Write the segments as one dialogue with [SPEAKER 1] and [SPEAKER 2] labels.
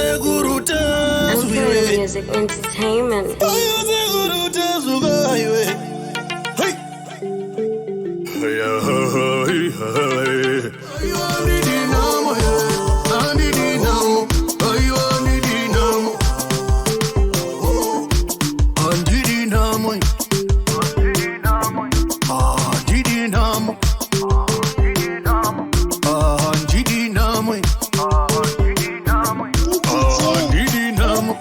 [SPEAKER 1] Sekuru
[SPEAKER 2] Imperial
[SPEAKER 1] Tasviwe.
[SPEAKER 2] Music Entertainment.
[SPEAKER 1] Ayo sekuru Tasvuka iwe. Hey. Hey, hey, hey. Ayo andidinamo, andidinamo. Ayo andidinamo. Andidinamo. Andidinamo. Andidinamo. Andidinamo.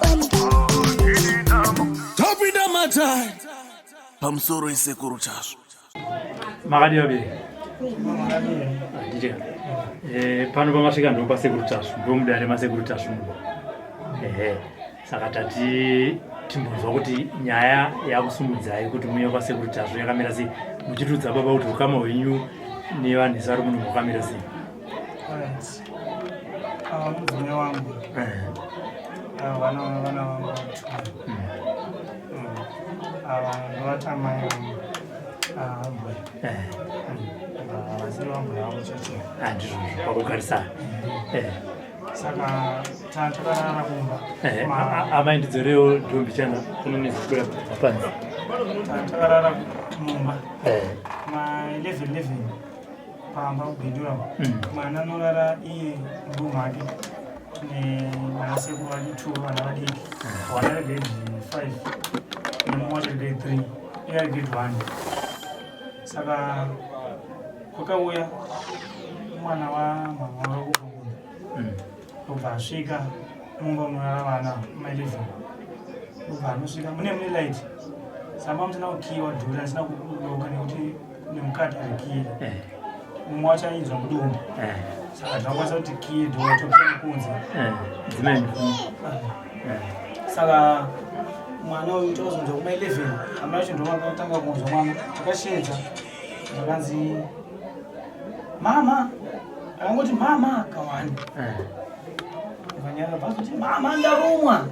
[SPEAKER 1] Tapinda matai pamusoro isekuru chazvo.
[SPEAKER 3] Makadii vabereki? Handiti. Pano pamasvika ndo pasekuru Tasvu, ndomudare masekuru Tasvu muno. Ehe, saka tati timbonzwa kuti nyaya yakusumudzai kuti muuye kwasekuru Tasvu yakamira sei, muchitiudza baba kuti ukama hwenyu nevanhu vese vari muno hwakamira sei.
[SPEAKER 4] Alright. Ava mudzimai wangu. Ava vana vangu vatu. Ava ndovati amai vangu. Ava mbuya. Ava vasiri vambuya vavo chocho.
[SPEAKER 3] Ah, ndizvozvo pakugarisana.
[SPEAKER 4] Saka takarara kumba.
[SPEAKER 3] Amai, ndidzorewo ndombi chana kunonezekubuda panze.
[SPEAKER 4] Takarara mumba. Ma 11 11 pamba kubhindura. Mwana anorara iye murumu make nevanasekuru vake two, vana vadiki. Vana vegrade 5 nemumwe wacho grade 3, iye ari grade 1. Saka kwakauya mwana wamama wavo kubva kumba, ndobva asvika mumba munorara vana ma11. Ndobva anosvika mune light, samba musina kukiyiwa dhori, asina kuloka nekuti nemukati arikiye. Mumwe wacho ainzwa mudumbu, saka tinokwanisa kuti kiye dhori, tokiya kunze.
[SPEAKER 3] Dzimai.
[SPEAKER 4] Saka mwana uyu takazonzwa kuma11, amai acho ndomakatanga kunzwa mwana. Takashedza, zvakanzi mama, akangoti mama kawani. Vanyara vazoti mama, ndarumwa.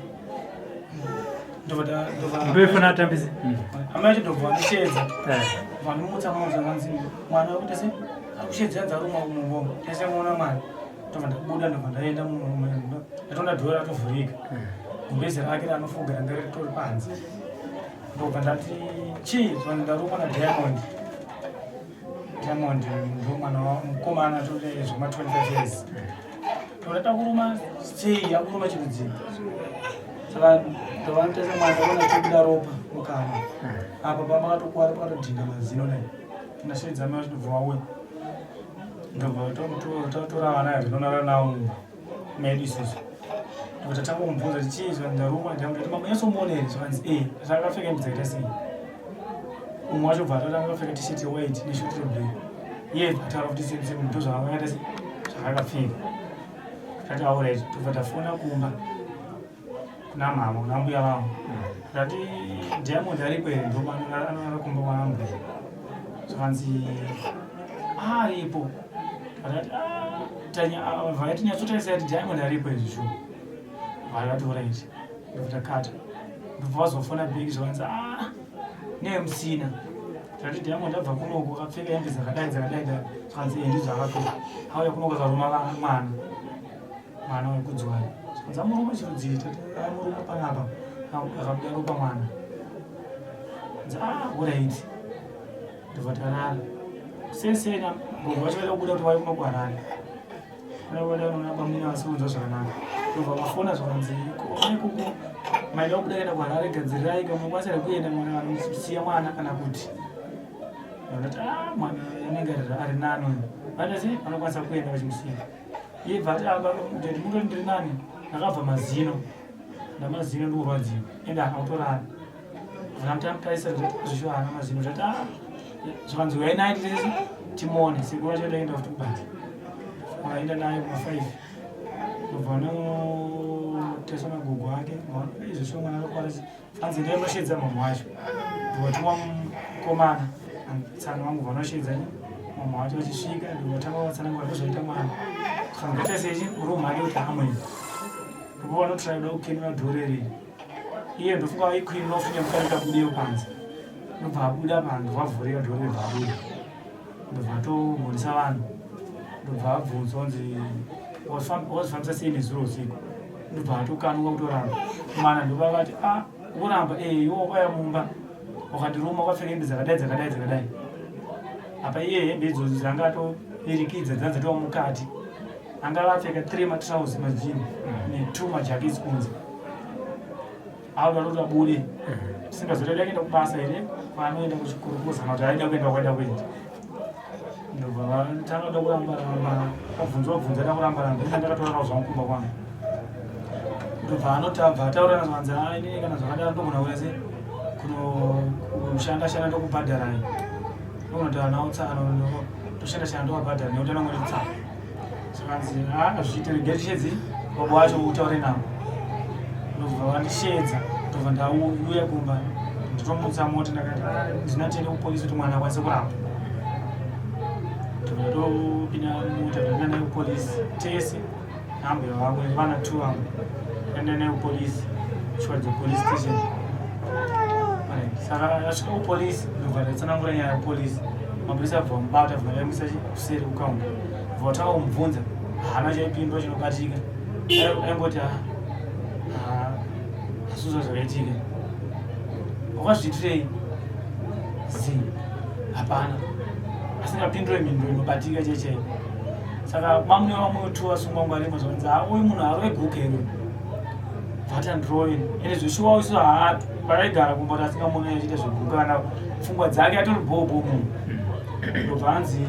[SPEAKER 4] Ndobva
[SPEAKER 3] Mbefuna atambise.
[SPEAKER 4] Amai acho ndobva vanoshedza, vanomutsa mwana, zvakanzi mwana wekuti se akushedza, nzarumwa mumbo tese muona mwana. Ndobva ndabuda, ndobva ndaenda, ndatoona dhoo ratovhurika, gumbezi rake raanofuga ranga ritori panze. Ndobva ndati chii? Zvanzi ndarumwa naDiamond. Diamond ndo mwana mukomana tode zvema 25 years. Toda takuruma sei? Akuruma chirudzii? Saka ndovanotesa mwana, ona tobuda ropa mukanwa apa, pamakatokuwara, pakatodhinda mazino. Nai ndasheedza mai vacho, ndobva wauya, ndobva tatora vana ava, tinonara navo mumba medu isusu. Ndobva tatanga kumubvunza kuti chii? Zvanzi ndarumwa. Ndati mama nyatsomuona here? Zvakanzi e akapfeka hembe dzakaita sei? Umwe wacho bva atotanga akapfeka T-shirt yewhite neshort reblue. Iye ataura kuti same same, ndo zvaakaita sei, zvakakapfeka. Tati alright, tobva tafona kumba kuna mama, kuna mbuya vangu. Tati Diamond aripo here? Ndo anorara kumba kwaambuya. Zvakanzi aripo. Vakati vakati nyatsotarisa kuti Diamond aripo izvi shu. Vakati alright, ndobva takata, ndobva vazofona back, zvakanzi a nemusina. Tati Diamond abva kunoko akapfeka hembe dzakadai dzakadai dai. Zvakanzi e ndizvo akapfeka, auya kunoko akaruma mwana, mwana wekudzwara. Zvakanzi amuruma chirudzii? Tati amuruma panapa, akabuda ropa mwana. Nzi a alright, ndobva tarara sesena. Gogo vacho vaida kubuda kuti vauye kuno kuHarare, vada bamuna vasikunzwa zvakanaka. Ndobva vafona, zvakanzi kuko maida kubuda kuenda kuHarare, gadzirirai kamukwanisa rekuenda mwana, siya mwana kana kuti ndati a mwana anenge ari nani uyu, vaita sei, vanokwanisa kuenda vachimusiya. Iye bva ati ndati mundoti ndiri nani, ndakabva mazino, ndamazino, ndikurwadziwa, ende haana kutorara. Zvakamutarisa zvisho, haana mazino. Zvati a zvakanzi uyai naye titese timuone. Sekuru vacho ndaenda futi kubasa, vaenda naye kuma5, ndobva vanoteswa nagogo ake. Izvo mwana akakwara, anzi ndai munoshedza mama wacho. Ndobva mukomana tsano vangu vanoshedza mama wacho, vachisvika ndobvatanga vatsanangura ndozvaita mwana. Saka sechi murumu ake kuti amweni ndobva vanotraya kuda kukenura dhoo reri. Iye ndofunga aikwini nofunya mukareka budeyo panze, ndobva abuda panze, vavhurika dhoo reri, abuda, ndobva atomhoresa vanhu, ndobva abvunzwa kunzi wazvifambisa sei nezuro usiku? Ndobva atokanuka kutoramba. Mwana ndobva akati, a ah, ukuramba e iwe wakauya mumba wakandiruma wakapfeka hembe dzakadai dzakadai dzakadai. Apa iye hembe idzodzo dzanga atovirikidza dzanga dzatova mukati. Anga akapfeka 3 matrausi majini ne2 majakets kunze. Auda kuti abude. Tisingazoti aida kuenda kubasa here kwaanoenda kuchikurukuza kana kuti aida kuenda kwaida kuenda. Ndobva vatanga kuda kuramba ramba, abvunzwa bvunza ada kuramba ramba, ina ndakatorarawo zvangu kumba kwangu. Ndobva anoti abva ataura nazvanzi ah inini kana zvakadaro ndogona kuita sei kuno kushanda shanda ndokubhadharai. Ndokunotaura nawo tsano ndoshanda shanda ndovabhadhara nekuti anongoti tsano. Zvikanzi ah azviite regai tishedze baba wacho utaure navo. Ndobva vandishedza ndobva ndauya kumba ndotomutsa mota ndakati ah ndina tiende kupolisi kuti mwana akwanise kurapwa. Ndobva ndatopinda mota ndaenda naye kupolisi tese nambuya vangu nevana two vangu ndaenda naye kupolisi Chiwaridzo police station. Right. Saka asvika kupolisi ndobva ndatsanangura nyaya yekupolisi. Mapurisa abva vamubata abva vamuisa kuseri kukaunta. Bva vatanga kumubvunza haana chaipindwa chinobatika. Aingoti hazvizvo zvakaitika. Wakazviitirei? Zii. Hapana. Asingapindure mhinduro inobatika chaichai. Saka mamune vamwe tu vasungwa ngwarimo zvanzi uyu munhu arove guka here? Vati andirove. Ende zveshuwa usu haa paraigara kumba kuti asingamuone achiita zveguka kana pfungwa dzake atori bhoo bhoo munhu. Ndobva anzi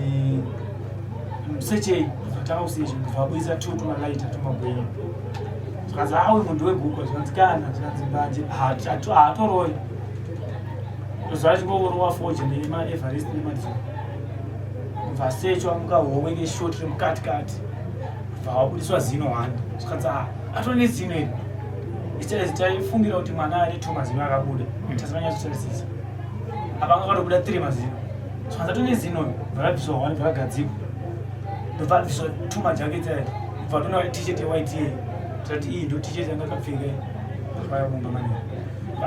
[SPEAKER 4] musechei ndobva kusecha ndobva abudisa two tumalaita tumagwenya. Zvikanzi haa uyu munhu weguka zvikanzi kana zvikanzi mbanje haatoroi. Ndobva achingorowa foja nemaEverest nemadzoro. Ndobva asechwa mukahomwe keshoti remukati kati. Ndobva wabudiswa zino one. Zvikanzi haa atori nezino iri. Taifungira kuti mwana ane two mazino akabuda. Tasinganyatsotarisisa. Apa anga akatobuda three mazino. Zvikanzi atori nezino iri. Bva rabviswa one bva ragadzikwa. Ndobva abviswa two majakets aya. Bva tona t-shirt yewhite iyi. Tati iyi ndo t-shirt yanga akapfeka iyi. Vaya kumba manini.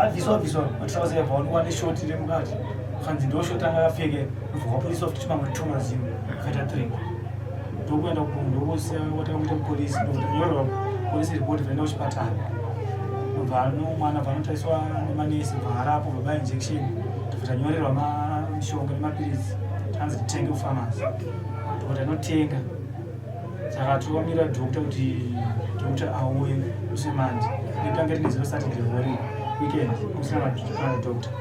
[SPEAKER 4] Abviswa abviswa matrousers aya bva wanikwa neshort remukati. Zvikanzi ndo short anga akapfeka iyi. Ndobva wabudiswa futi mamwe two mazino. Akaita three. Ndokuenda ndokusiya watanga kuita kupolisi ndokunyorerwa polisi report vaenda kuchipatara. Ndobva ano mwana bva anotariswa nemanesi bva arapo bva baya injection ndobva tanyorerwa mishonga nemapiritsi tanzi titenge kufamasi ndobva tanotenga. Saka tokamira doctor kuti doctor auye musi Monday nekutanga tine zero Saturday hori weekend kusina pana doctor.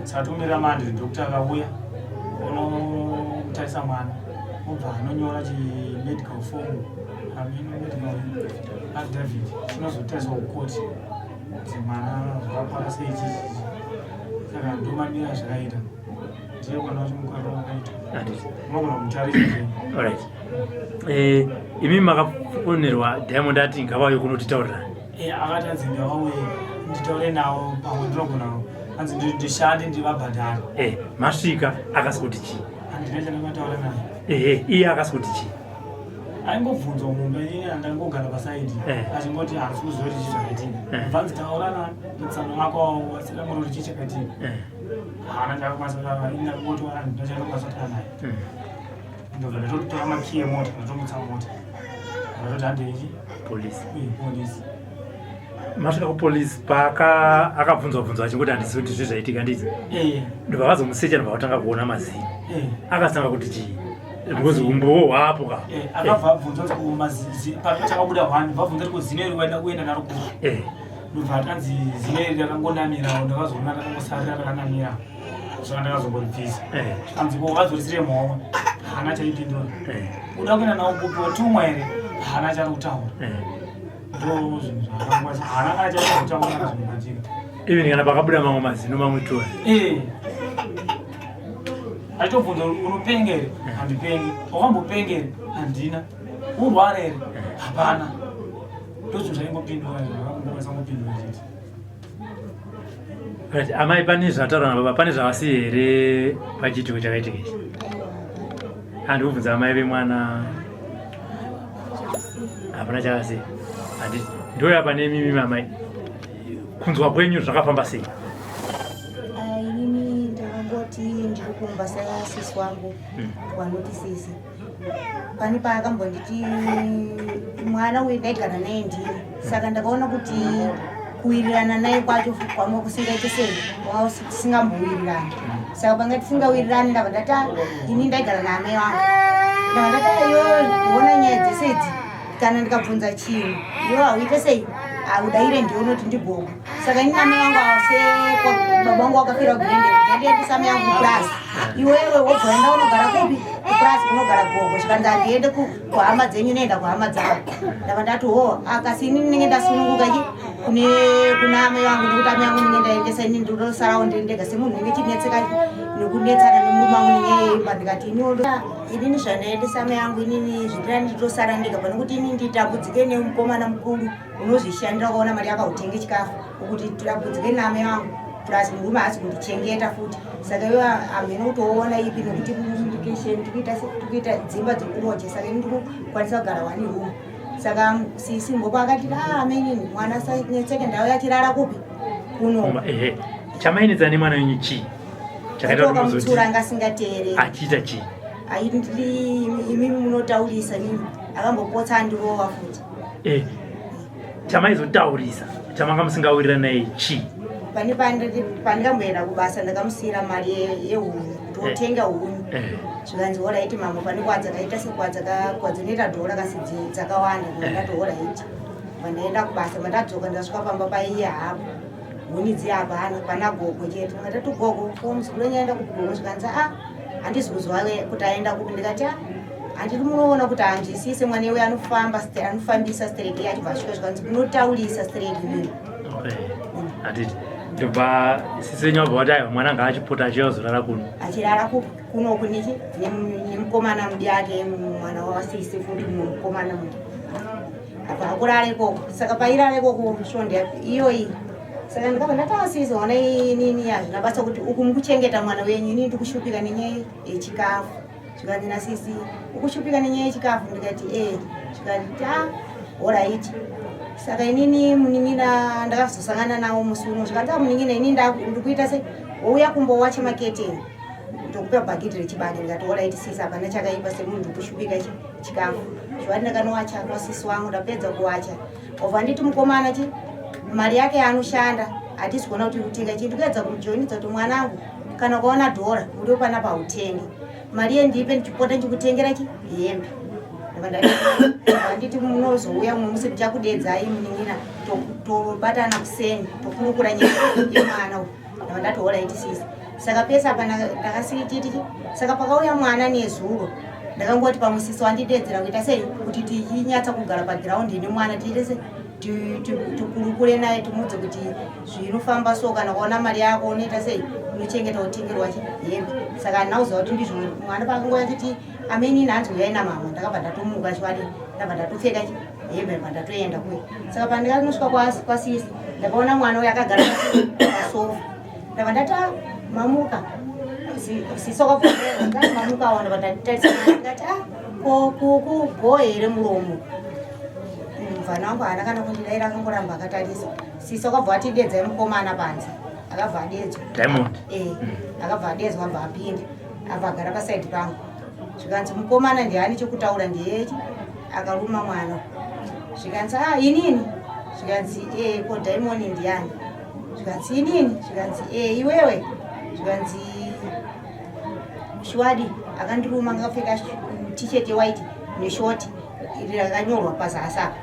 [SPEAKER 4] Saka tomirira Monday doctor akauya onotarisa mwana obva anonyora chimedical form medical affidavit chinozotariswa kukoti kuti mwana zvakakwana sei chichi. Saka ndomamira zvakaita ndiye mwana wacho mukariro wakaita unogona kumutarisa zvenyu.
[SPEAKER 3] Alright. Imi makafonerwa Diamond ati ngavauye kunotitaurira.
[SPEAKER 4] Akati anzi ngavauye nditaure navo pamwe ndinogona anzi ndishande ndivabhadhare.
[SPEAKER 3] Masvika akasi kuti chii?
[SPEAKER 4] Handina chandakataura naye.
[SPEAKER 3] Iye akasi kuti chii?
[SPEAKER 4] Aingobvunzwa mumba inini andangogara pasaidi achingoti handisi kuziva kuti chii chakaitika. Bvanzi taura natsano ako watsanangura kuti chii chakaitika. Haana chakakwanisa kutaura ini ndakangoti handina chandakwanisa kutaura naye. Ndobva ndatotora makiyi emota ndatomutsa mota. Ndatoti handei
[SPEAKER 3] Polisi.
[SPEAKER 4] Polisi.
[SPEAKER 3] Masvika kupolisi paka akabvunzwa bvunzwa achingoti handisi kuti zvii zvaitika ndidzi. Ndobva vazomusecha ndobva vatanga kuona mazino. Akatanga kuti chii? Because umbowo hwapo ka.
[SPEAKER 4] Akabva abvunzwa kuti mazizi pano chakabuda one vabvunza kuti zino iri waida kuenda naro kupi. Ndobva atanzi zino iri rakangonamirawo ndakazoona rakangosarira rakanamira. Saka ndakazongoribvisa. Anzi ko wazorisire muhomwe. Haana chaipindura. Uda kuenda nawo kupi watumwa here? Haana chari kutaura. Ndo zvinhu zvaakangwaisa. Haana kana chaari kutaura kana zvinobatika.
[SPEAKER 3] Even kana pakabuda mamwe mazino mamwe tuwa.
[SPEAKER 4] Achitobvunza unopenga here? Handipengi. Wakambopenga here? Handina. Urwara here? Hapana. Ndo zvinhu zvaingopindura zvakangokwanisa kungopindura chete.
[SPEAKER 3] Right, amai pane zvataura nababa pane zvavasiya here pachiitiko chakaitika ichi? Handikubvunza amai vemwana hapana chavasiya. Handiti ndouya pane imimi amai kunzwa kwenyu zvakafamba sei?
[SPEAKER 5] Inini ndakangoti ndiri kumba sasisi wangu wanoti sisi pane paakambonditi mwana uyu ndaigara naye ndini. Saka ndakaona kuti kuwirirana naye kwacho kwanga kusingaite sei, kwanga tisingambowirirani. Saka panga tisingawirirani ndabva ndati "Ah, ini ndaigara naamai vangu. Ndabva ndati "Ah, iwewe kuona nyaya dzese idzi kana ndikabvunza chinhu iwe hauite sei, haudaire, ndiwe unoti ndigogo. Saka ini namai vangu avo, baba vangu wakafira kuGlendale, ndandiendesa amai vangu kupurazi, iwewe wobva enda unogara kupi? Kupurazi kunogara gogo. Zvikanzi handiende kuhama dzenyu, noenda kuhama dzavo. Ndabva ndati ho, akasi ini ndinenge ndasununguka chi kune kuna amai vangu, nekuti amai vangu ndinenge ndaendesa, ini ndinotosarawo ndiri ndega semunhu unenge chinetseka nekunetsana nemurume wangu nenyaya yeimba. Ndikati inini zvandaendesa amai vangu, inini zvindira nditosara ndega pane kuti ini nditambudzike nemukomana mukuru unozvishandira ukaona mari yako hautenge chikafu, ukuti tambudzike naamai vangu, plus murume haasi kundichengeta futi. Saka iwe hamene kutoona ipi, nekuti communication tikuita dzimba dzekuroja, saka ini ndikukwanisa kugara one room. Saka sisi Mbopo akati, "Ah, amenini mwana sanetseke, ndau yachirara kupi? Kuno."
[SPEAKER 3] Ehe, chamainetsa nemwana wenyu chii chakaita kuti muzoti
[SPEAKER 5] Wakamutsura anga asingateereri.
[SPEAKER 3] Achiita chii?
[SPEAKER 5] Aindiri, "Imimi munotaurisa mimi." Akambopotsa andirova futi.
[SPEAKER 3] Chamaizotaurisa chamanga musingawirirani naye chii?
[SPEAKER 5] Pane pandikamboenda kubasa, ndakamusiyira mari yehuni kuti otenga huni. Zvikanzi, "Alright mama, pane kwadzakaita sekwadzinoita dhora kasi dzakawanda." Ndati, "Alright." Pandaenda kubasa, mandadzoka, ndasvika pamba paiye hapo, huni dziya hapana, pana gogo chete. Ndikatati, "Gogo, ko muzukuru wenyu aenda kupi, gogo?" Zvikanzi, "A, handisi kuziva kuti aenda kupi." Ndikati, "A, handiti munoona kuti hanzwisise mwana iwe, anofamba anofambisa stereki achibva asvika." Zvikanzi, "Munotaurisa stereki mimi."
[SPEAKER 3] Okay. Handiti ndobva sisi venyu vabva vati, "Aiwa, mwana ngaachipota achiyazorara kuno."
[SPEAKER 5] Achirara kunoku nechi nemukomana mudi ake, mwana wasisi futi, mumwe mukomana mu apa akurara ikoko. Saka pairara ikoko svondo iyoyi, saka ndikabva ndati, "Asisi, ona, inini hazvina basa kuti uku mukuchengeta mwana wenyu, inini ndikushupika nenyaya yechikafu." Zvikanzi nasisi, "Ukushupika nenyaya yechikafu?" Ndikati, "E." Zvikati, "A, alright." Saka inini munin'ina ndakazosangana nawo musi uno. Zvikanzi, "A, munin'ina, inini ndikuita sei, wouya kumbowacha maketeni, ndokupa bhaketi rechibage." Ndikati, "Alright sisi, hapana chakaipa, semunhu ndikushupika chikafu." Zviva ndakanowacha kwasisi wangu. Ndapedza kuwacha, obva nditi mukomana chi mari yake yaanoshanda hatisi kuona kuti kutenga chii. Ndikuedza kumujoinidza kuti, "Mwanangu, kana ukaona dhora uriwo panapa hautenge, mari yendipe ndichipota ndichikutengera chi hembe." Ndobva nditi, "Munozouya mumwe musi, ndichakudedzai munin'ina, tobatana kuseni, tokurukura nyaya yemwana uyu." Ndobva ndati, "Alright sisi." Saka pese apa ndakasititi. Saka pakauya mwana nezuro, ndakangoti pamwe sisi wandidedzera kuita sei kuti tichinyatsa kugara pagiraundi nemwana, tiite sei, tikurukure naye, timuudze kuti zvinofamba so, kana ukaona mari yako unoita sei, unochengeta utengerwa hembe. Saka handina kuziva kuti ndizvo. Mwana pakangoya chiti, "Amenini, hanzi uyai namama," ndakabva ndatomuka chiwadi, ndabva ndatopfeka hembe, ndabva ndatoenda kuya. Saka pandikanosvika kwasisi, ndakaona mwana uyo akagara pasofa. Ndabva ndati, "Ah, mamuka sisi?" Wakabva, "Mamuka." Ndabva ndatarisa, ndikati, "Ah, ko kubho here muromo?" Mufana wangu haana kana kundidaira, akangoramba akatarisa. Sisi wakabva atidedzai mukomana panze, akabva adedzwa.
[SPEAKER 3] Diamond.
[SPEAKER 5] Eh, akabva adedzwa, abva apinda, abva agara pasaidi pangu. Zvikanzi, "Mukomana ndiani chekutaura ndiyechi akaruma mwana?" Zvikanzi, "A, inini." Zvikanzi, "E, ko Diamond ndiani?" Zvikanzi, "Inini." Zvikanzi, "E, iwewe." Zvikanzi, "Shwadi akandiruma, akapfeka T-shirt yewhite neshoti iri rakanyorwa pazasi apa."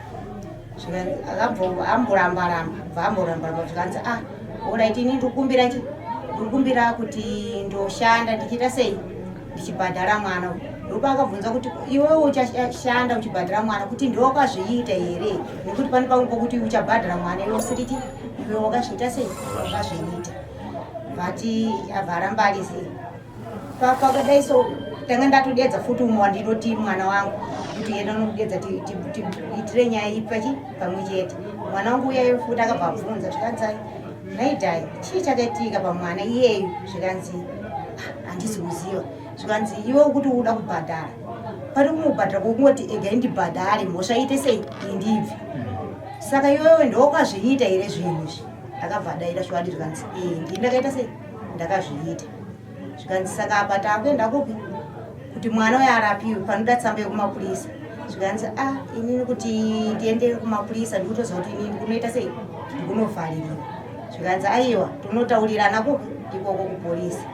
[SPEAKER 5] Zvikanzi, akabva amboramba ramba, bva amboramba ramba. Zvikanzi, "Ah, alright, ini ndikukumbira chi ndikukumbira kuti ndoshanda ndichiita sei, ndichibhadhara mwana uyu." Ndopa akabvunza kuti, "Iwewe uchashanda uchibhadhara mwana kuti ndiwe wakazviita here? Nekuti pane pamwe pokuti uchabhadhara mwana iwe usiriti iwe wakazviita sei, wakazviita." Vati abva aramba ari sei pakadai. So tanga ndatodedza futi umwe wandinoti mwana wangu kuti enda unokudedza, tiitire nyaya ipachi pamwe chete. Mwana wangu uyayo futi akabva abvunza. Zvikanzi, "Naidhai, chii chakaitika pamwana iyeyu?" Zvikanzi, "Ah, handisi kuziva." Zvikanzi, "Iwe ukuti uda kubhadhara, pari kumubhadhara kwokungoti egai ndibhadhare, mhosva iite sei, indibve. Saka iwewe ndowakazviita here zvinhu izvi?" Akabva adaira shwadi. Zvikanzi, "E, ndii ndakaita sei, ndakazviita." Zvikanzi, "Saka apa taakuenda kupi kuti mwana uyo arapiwe? Panoda tsamba yekumapurisa." Zvikanzi a ah, inini kuti ndiende kumapurisa ndikutoziva kuti inini kunoita sei, ndikunovharirwa. Zvikanzi aiwa, tonotaurirana kupi ikoko kupolisi.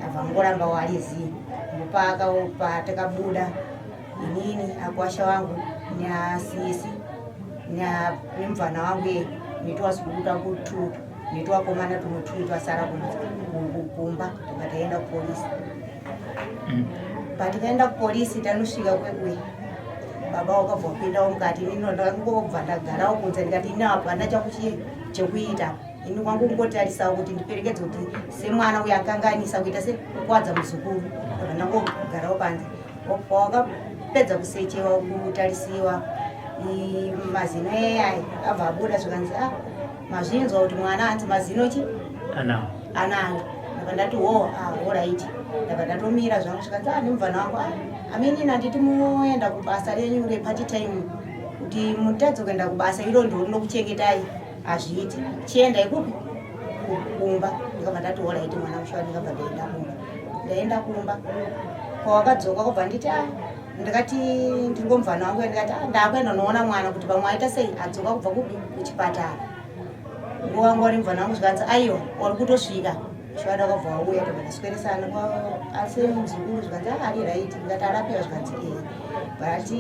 [SPEAKER 5] Abva ngoramba wariziva ndopaka patakabuda inini akwasha wangu nasisi nemubvana wangu ye netwazukuru twangu tutu netwakomana tumwe tui twasara kumba, tobva taenda kupolisi. Patikaenda kupolisi tanosvika kwekwe baba wakabva wapindawo mukati, inini ndakangobva ndagarawo kunze, ndikati ini hapana chakuchi chekuita, ini kwangu kungotarisawo kuti ndiperekedze kuti semwana uyo akanganisa kuita sekukwadza muzukuru. Ndabva ndangogarawo panze. Wakapedza kusechewa kutarisiwa mazino eyai abva abuda, zvikanzi a ah, mazvinzwa kuti mwana hanzi mazino chi
[SPEAKER 3] anawo
[SPEAKER 5] anayo. Ndabva ndati ho, ah, alright. Ndabva ndatomira zvangu. Zvikanzi a ah, nemubvana wangu, ah, aminini handiti munoenda kubasa renyu repart time, kuti mutadze kuenda kubasa iro ndo rinokuchengetai hazviiti, chiendai kupi kumba. Ndikabva ndati alright mwana mushawa. Ndikabva ndaenda kumba. Ndaenda kumba, pawakadzoka kubva nditi a ndikati ndiri kumubvana wangu, ndikati ah, ndakuenda noona mwana kuti pamwe aita sei, adzoka kubva kupi kuchipatara. Nguva wangu wari mubvana wangu, zvikanzi aiwa, uri kutosvika. Shwada wakabva wauya, tobva tasweresana asi muzukuru, zvikanzi ah, ari right. Ndikati arapiwa? Zvikanzi ee, but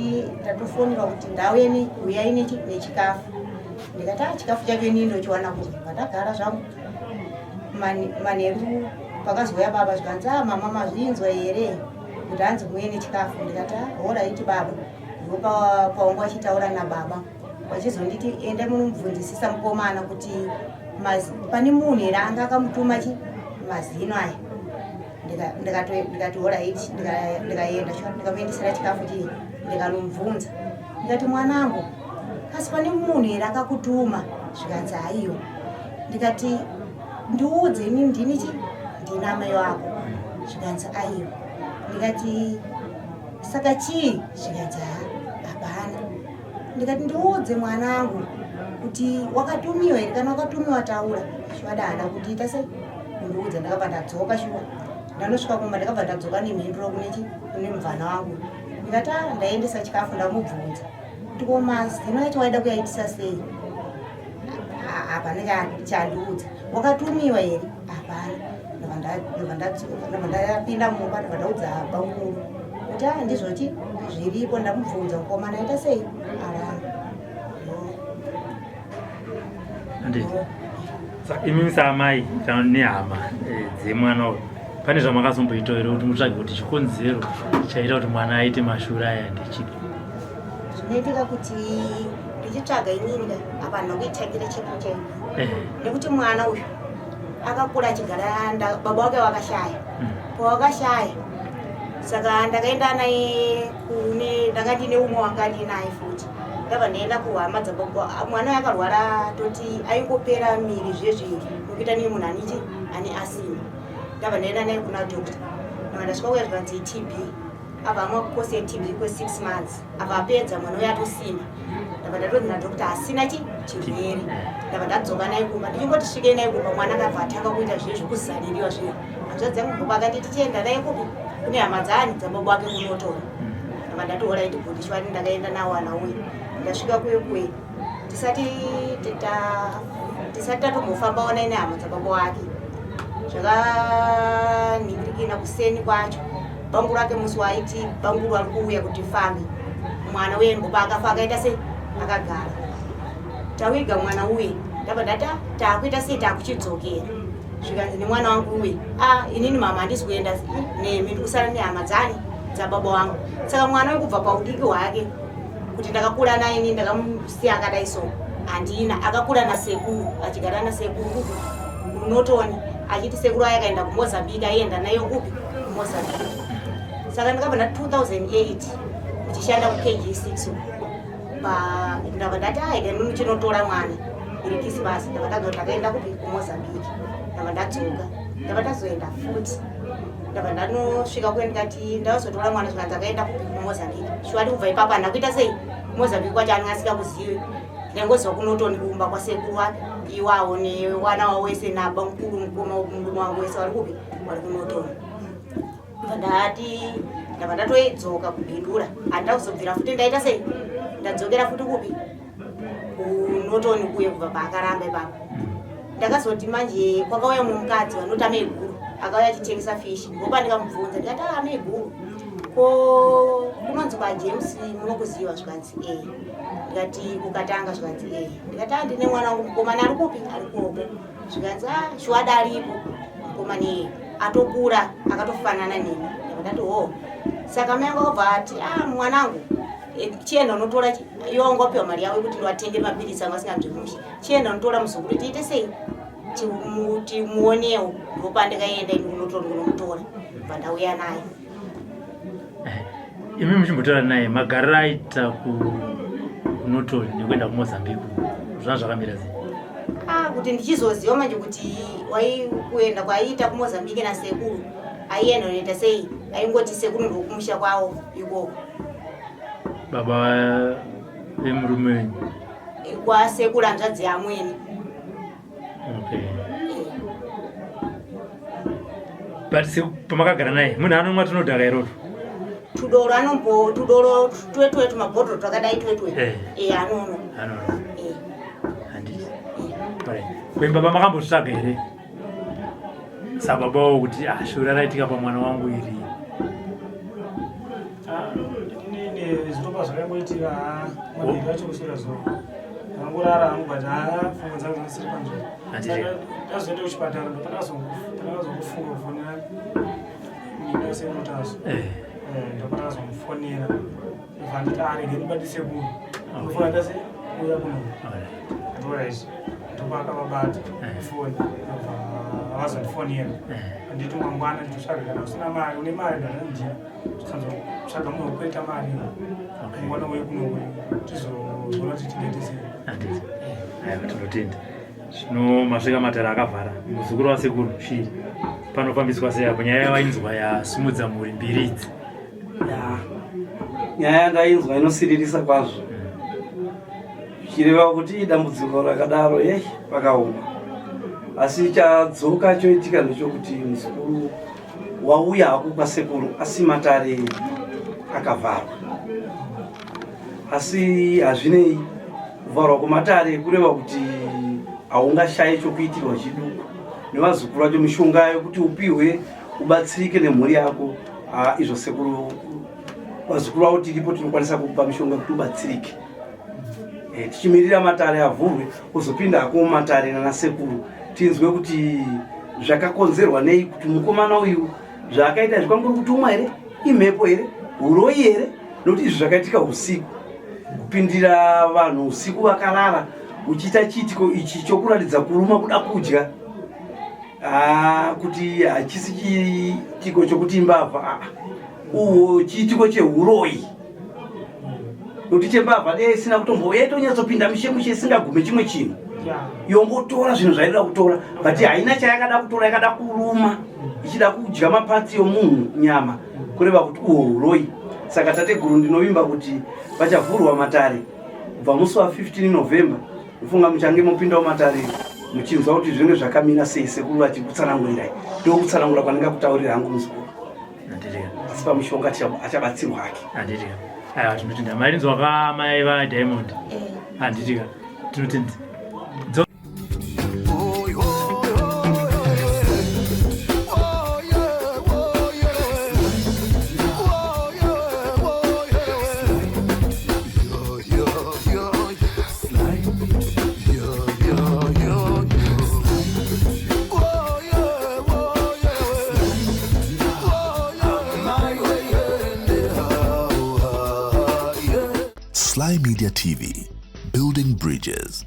[SPEAKER 5] ndatofonera kuti ndauye uyai nechikafu. Ndikati a ah, chikafu chacho inini ndochiwana kupi? Ndagara zvangu. Manheru pakazouya baba, zvikanzi a mama, mazvinzwa here kuti hanzi muye nechikafu? Ndikati alright baba. Ndipo pawangu achitaura nababa, vachizonditi enda munomubvunzisisa mukomana kuti pane munhu here anga akamutuma chi mazino aya. Ndikati alright. Ndikaenda, ndikamuendesera chikafu chii, ndikanomubvunza, ndikati mwanangu, asi pane munhu here akakutuma? Zvikanzi haiwa. Ndikati ndiudze, ini ndini chi ndina amai wako. Zvikanzi aiwa. Ndikati saka chii? Zvikanzi hapana. Ndikati ndiudze mwanangu kuti wakatumiwa here, kana wakatumiwa taura. Shuwa haana kundiita sei kundiudza. Ndakabva ndadzoka shuwa, ndanosvika kumba, ndakabva ndadzoka nemhinduro kunechi kune mubvana wangu. Ndikati a ndaendesa chikafu, ndamubvunza kuti ko mazino acho waida kuyaitisa sei? Hapana chandiudza. Wakatumiwa here? Hapana. Ndabva ndapinda mumba, ndabva ndaudza bamukuru kuti a ndizvochi zviripo, ndamubvunza mukomana aita sei, aramba.
[SPEAKER 3] Handiti saka imimi saamai kana nehama dzemwana uyu, pane zvamakazomboitawo here kuti mutsvage kuti chikonzero chaita kuti mwana aite mashura aya ndechipi?
[SPEAKER 5] Zvinoitika kuti ndichitsvaga inini ka, hapana kuitangira chipo chaipo nekuti mwana uyu akakura achigara baba wake wakashaya. Pawakashaya, saka ndakaenda naye kune ndanga ndine umwe wanga ndinaye futi. Ndabva ndaenda kuhama dzababa. Mwana uyu akarwara, toti aingopera miri zvezvi nokuita nei munhu anichi ane asima. Ndabva ndaenda naye kuna doctor, ndabva ndasvika kuya, zvikanzi TB. Abva amwa course yeTB kwe6 months, abva apedza, mwana uyu atosimba. Ndabva ndatonzi nadoctor asina chi chirwere. Ndabva ndadzoka naye kumba. Ndichingoti svikei naye kumba, mwana akabva atanga kuita zviye zvekuzaririwa zviya. Hanzvadzi yangu baba akanditi tienda naye kupi kune hama dzani dzababa wake kunotora. Ndabva ndati alright bhudhi. Shwani ndakaenda nawo ana uyu. Ndasvika kuye kuye, tisati tatombofambawo naye nehama dzababa wake, zvakanhingirikina kuseni kwacho banguru ake musi waiti banguru ari kuuya kuti fambe mwana uye ngopa akafa akaita sei akagara. Tawiga mwana uye, ndabva ndati "Ah, taakuita sei, taakuchidzokera." Zvikanzi nemwana wangu uye, a inini mama handisi kuenda nemi, ndikusara nehama dzani dzababa wangu. Saka mwana uyu kubva paudiki hwake kuti ndakakura naye, ini ndakamusiya akadai, so handina. Akakura nasekuru, achigara nasekuru kuNorton, achiti sekuru aya akaenda kuMozambique, aienda nayo kupi kuMozambique. Saka ndakabva nda 2008 ndichishanda kuKG6 ndabva ndati aika nini chinotora mwana iri Kisimasi. Ndabva ndadzoka, ndakaenda kupi kuMozambique. Ndabva ndadzoka, ndabva ndazoenda futi, ndabva ndanosvika kuye, ndikati ndazotora mwana, zvikanzi akaenda kupi kuMozambique. Shuwati kubva ipapo handina kuita sei kuMozambique kwacho anenge asikakuzivi. Ndaingoziva kuNorton kumba kwasekuru wake iwawo newana wavo wese nabamukuru mukoma murume wangu wese vari kupi, vari kuNorton. Ndati Ndabva ndatoedzoka kuBindura, handina kuzobvira futi ndaita sei, ndadzokera futi kupi, kuNorton kuye. Kubva paakaramba ipapo, ndakazoti manje kwakauya mumwe mukadzi vanoti amaiguru, akauya achitengesa fishi. Ndopa ndikamubvunza ndikati, "Ah, amaiguru, ko kunonzi kwaJames munokuziva?" Zvikanzi, "E." Ndikati, "Kukatanga?" Zvikanzi, "E." Ndikati, "A, ndine mwana wangu mukomana ari kupi, ari koko." Zvikanzi, "A, shuwada aripo mukomana iye, atokura akatofanana neni." Ndabva ndati, "Ho." Saka mai angu akabva ati, "A, mwanangu, chienda unotora iwe wanga wapiwa mari yavo yekuti ndiwatenge mapirisi angu asinganzwi mushe. Chienda unotora muzukuru, tiite sei, timuonewo." Ndopandikaenda ini kunotora, kunomutora, bva ndauya naye.
[SPEAKER 3] Imi muchimbotaura naye, magariro aita kuNorton nekuenda kuMozambique, zvanga zvakamira sei?
[SPEAKER 5] Ah, kuti ndichizoziva manje kuti wai kuenda kwaiita kuMozambique nasekuru, aienda unoita sei, aingoti sekuru ndokumusha kwavo ikoko.
[SPEAKER 3] Baba vemurume wenyu?
[SPEAKER 5] Kwasekuru, hanzvadzi yamwene.
[SPEAKER 3] Okay, but pamakagara naye, munhu anomwa tunodhaka iroto?
[SPEAKER 5] Tudoro anombo, tudoro twetwe, tumabhodhoro twakadai twetwe. E, anonwa.
[SPEAKER 3] Anonwa?
[SPEAKER 5] Eh.
[SPEAKER 3] Handiti. Alright. Kuimba pamakambotsvaga here sababa wo kuti, ah, shura raitika pamwana wangu iri?
[SPEAKER 4] Ah, inini zvinopa zvakangoitika manheru acho kuswera zuva ndangorara hangu, but haa, pfungwa dzangu dzangisiri panzvimbo.
[SPEAKER 3] Handiti.
[SPEAKER 4] Saka ndazoenda kuchipatara, ndopandakazokufunga kufonera nina sekuru Tasvu. Ndopandakazomufonera, ndobva nditi, "Arege ndibati sekuru, ndofona ndase uya kuno." Alright, ndopaakavabata foni, ndobva vazondifonera, anditi, "Mangwana nditotsvaga kana usina mari, une mari." Ndandandina, tikanzotsvaga munhu wekuita mari, mangwana uye kuno, tizoona kuti tingaite sei.
[SPEAKER 3] Handiti. Aiwa, tinotenda. Zvino masvika, matare akavhara. Muzukuru wasekuru Shiri, panofambiswa sei apo nyaya yavainzwa yasimudza mhuri mbiri idzi?
[SPEAKER 6] Ya, nyaya yandainzwa inosiririsa kwazvo, zvichireva kuti dambudziko rakadaro, ye, pakaoma. Asi chadzoka choitika ndechokuti muzukuru wauya hako kwasekuru, asi matare akavharwa. Asi hazvinei, kuvharwa kwematare kureva kuti haungashayi chokuitirwa chiduku nevazukuru vacho, mishonga yekuti upiwe ubatsirike nemhuri yako. Ah, izvo sekuru, vazukuru vavo tiripo, tinokwanisa kukupa mishonga kuti ubatsirike. Tichimirira matare avhurwe, uzopinda hako mumatare nana sekuru, tinzwe kuti zvakakonzerwa nei kuti mukomana uyu zvaakaita zvikwanguri kutumwa here, imhepo here, uroi here, nokuti izvi zvakaitika usiku, kupindira vanhu usiku vakarara, uchiita chiitiko ichi chokuratidza kuruma kuda kudya. Ah, kuti hachisi chiitiko chokuti imbavha. Ah, uwo chiitiko cheuroi, nokuti chembavha dei isina kutombo yaitonyatsopinda mushe mushe, isingagume chimwe chinhu, yongotora zvinhu zvaida kutora, but haina chayakada kutora, yakada kuruma ichida kudya mapatsi yomunhu, nyama, kureva kuti uhwo uroi. Saka tateguru, ndinovimba kuti vachavhurwa matare kubva musi wa15 November. Ndofunga muchange mopindawo matare muchinzwa kuti zvinenge zvakamira sei, sekuru vachikutsanangurirai. Ndokutsanangura kwandingakutaurira hangu, muzukuru.
[SPEAKER 3] Handitika.
[SPEAKER 6] Asi pamushonga achabatsirwa hake.
[SPEAKER 3] Handitika. Aiwa, tinotenda. Mainzwa kamai vaDiamond? Handitika, tinotenda.
[SPEAKER 1] Oh, oh, oh, yeah, oh, yeah. Oh, yeah, oh, yeah. Yeah, yeah, yeah. Yeah, yeah, yeah, yeah. Oh, yeah, oh, yeah. Oh, yeah. Oh, yeah.
[SPEAKER 7] Sly Media TV, building bridges.